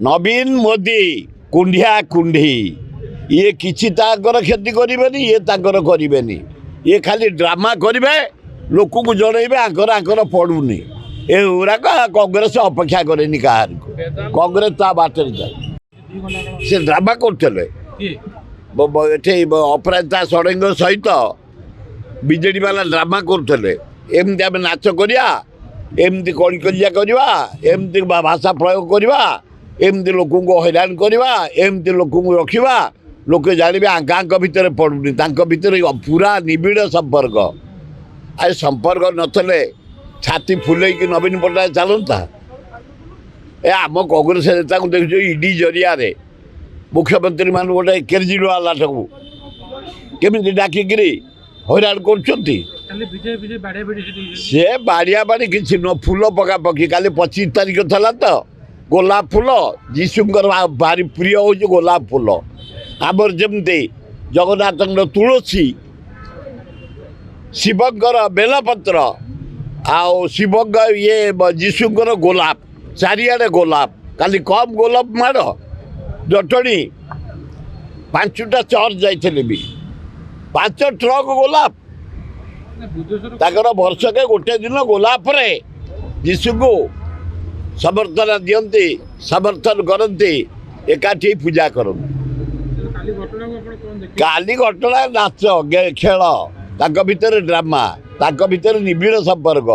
ନବୀନ ମୋଦି କୁଣ୍ଢିଆ କୁଣ୍ଢି, ଇଏ କିଛି ତାଙ୍କର କ୍ଷତି କରିବେନି, ଇଏ ତାଙ୍କର କରିବେନି। ଇଏ ଖାଲି ଡ୍ରାମା କରିବେ, ଲୋକଙ୍କୁ ଜଣେଇବେ ଆଙ୍କର ଆଙ୍କର ପଡ଼ୁନି। ଏଗୁଡ଼ାକ କଂଗ୍ରେସ ଅପେକ୍ଷା କରେନି କାହାରିକୁ, କଂଗ୍ରେସ ତା ବାଟରେ ଯାଏ। ସେ ଡ୍ରାମା କରୁଥିଲେ ଏଠି ଅପରାଜିତା ଷଡ଼ଙ୍ଗୀଙ୍କ ସହିତ ବିଜେଡ଼ି ବାଲା ଡ୍ରାମା କରୁଥିଲେ। ଏମିତି ଆମେ ନାଚ କରିବା, ଏମିତି କଳିକଜିଆ କରିବା, ଏମିତି ଭାଷା ପ୍ରୟୋଗ କରିବା, ଏମିତି ଲୋକଙ୍କୁ ହଇରାଣ କରିବା, ଏମିତି ଲୋକଙ୍କୁ ରଖିବା, ଲୋକେ ଜାଣିବେ ଆଙ୍କ ଭିତରେ ପଡ଼ୁନି। ତାଙ୍କ ଭିତରେ ପୁରା ନିବିଡ଼ ସମ୍ପର୍କ। ଆରେ ସମ୍ପର୍କ ନଥିଲେ ଛାତି ଫୁଲେଇକି ନବୀନ ପଟ୍ଟନାୟକ ଚାଲନ୍ତା? ଏ ଆମ କଂଗ୍ରେସ ନେତାଙ୍କୁ ଦେଖୁଛୁ, ଇଡି ଜରିଆରେ ମୁଖ୍ୟମନ୍ତ୍ରୀମାନଙ୍କୁ, ଗୋଟେ କେଜରିୱାଲଟାକୁ କେମିତି ଡାକିକିରି ହଇରାଣ କରୁଛନ୍ତି। ସେ ବାଡ଼ିଆ ବାଡ଼ି କିଛି ନୁହଁ, ଫୁଲ ପକାପକି। କାଲି 25 ତାରିଖ ଥିଲା ତ, ଗୋଲାପ ଫୁଲ ଯୀଶୁଙ୍କର ଭାରି ପ୍ରିୟ ହେଉଛି ଗୋଲାପ ଫୁଲ। ଆମର ଯେମିତି ଜଗନ୍ନାଥଙ୍କର ତୁଳସୀ, ଶିବଙ୍କର ବେଲପତ୍ର, ଆଉ ଶିବଙ୍କ ଇଏ ଯୀଶୁଙ୍କର ଗୋଲାପ, ଚାରିଆଡ଼େ ଗୋଲାପ। କାଲି କମ୍ ଗୋଲାପ ମାଡ଼। ଜଟଣୀ 5ଟା ଚର୍ଚ୍ଚ ଯାଇଥିଲି ବି, 5 ଟ୍ରକ୍ ଗୋଲାପ। ତାଙ୍କର ବର୍ଷକେ ଗୋଟେ ଦିନ ଗୋଲାପରେ ଯୀଶୁଙ୍କୁ ସମର୍ଥନ ଦିଅନ୍ତି, ସମର୍ଥନ କରନ୍ତି, ଏକାଠି ପୂଜା କରନ୍ତି। କାଲି ଘଟଣା ନାଚ ଖେଳ, ତାଙ୍କ ଭିତରେ ଡ୍ରାମା, ତାଙ୍କ ଭିତରେ ନିବିଡ଼ ସମ୍ପର୍କ।